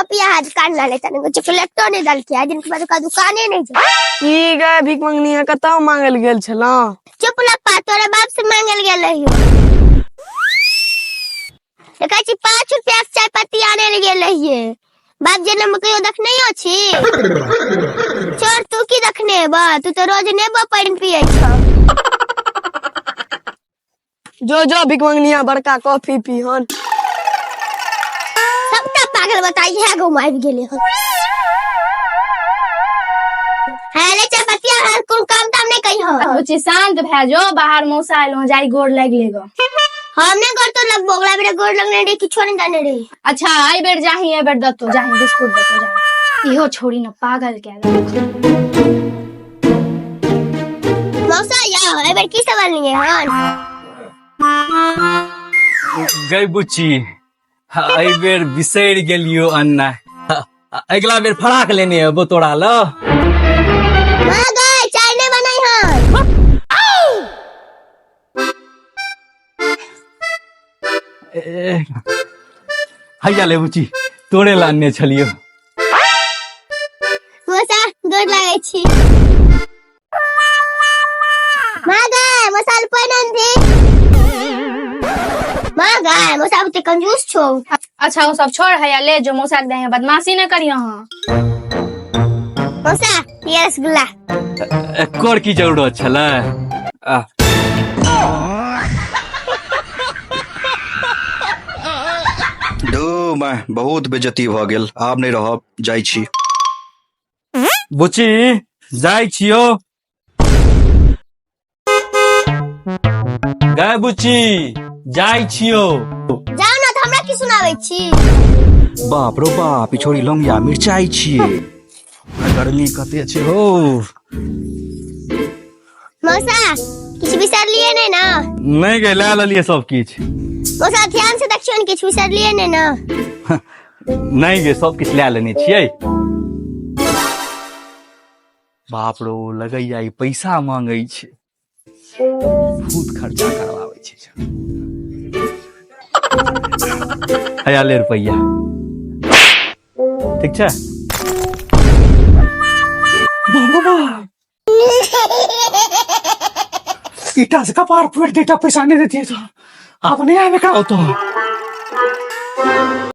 Copy दुकान ला लेता नहीं चॉकलेटो नहीं डालती आज दिन के बाद ओकरा दुकाने नहीं जा। की गए भीख मंगनी कतऽ मांगल गेल छलहुँ? चुप लप्पा, तोरा बाप से मांगल गेल रहियो। देखै छी 5 रुपया के चाय पत्ती आने ले गेल रहिए। बाप जनम कहियो देखने हो छी? छोड़, तू की देखने हेबा, तू तो रोज नेबो पानि पियै छौ। जो जो भीख मंगनिया बड़का कॉफी पीहन। सबटा पागल बताई है गाँव में आबि गेले हन। है ले चाय पत्तिया, हर कोन काम ताम नहीं कही हो। बुच्ची शांत भए जो, बाहर मौसा एलो जाई गोर लागि लेगो। हम नहीं गोर तो लगबो, अगला बेर गोर लगने रे किछो नहीं जाने रे। अच्छा एहि बेर जाही, एहि बेर दतो जाही, बिस्कुट दतो जाही। इहो छोड़ी न पागल के मौसा या एहि बेर की सवाल नहीं है हन? गई बुच्ची, एहि बेर बिसरि गेलियो अन्ना, अगिला बेर फराक लेने अबो तोरा ल। माँ गए चाय नहीं बनाई हन। हैया ले बुच्ची, तोरे ला अनने छलियो। मौसा गोर लागै छी। माँ गए मौसा पानि आनथी। माँ गए मौसा बहुते कंजूस छौ। अच्छा वो सब छोड़, हैया ले जो मौसा के देंगे, बदमाशी न करियो। हाँ मौसा ये रसगुल्ला। एकर की जरूरत छलै? आ धू मैं बहुत बेइज्जती भऽ गेल, आब नहि रहब, जाइ छी। बुच्ची जाइ छियो। गए बुच्ची जाइ छियो। जाओ ना, तऽ हमरा की सुनाबै छी? बाप रो बाप, ई छोरी लौंगिया मिरचाई छियै। गर्मी कते छै हो। मौसा किछु बिसरलियै नहि ने? नहि गे, लए लेलियै सब किछु। मौसा ध्यान से देखियौ ने, किछु बिसरलियै नहि ने? नहि गे, सब किछु लए लेने छियै। बाप रो, लगैया ई पैसा मांगै छै, बहुत खर्चा करवाबै छै। हैया ले रुपैआ, ठीक छै? बाप रो बाप, ईटा से कपार फोड़ देता, पैसा नहीं देती तो। अब नहीं आवे का तो।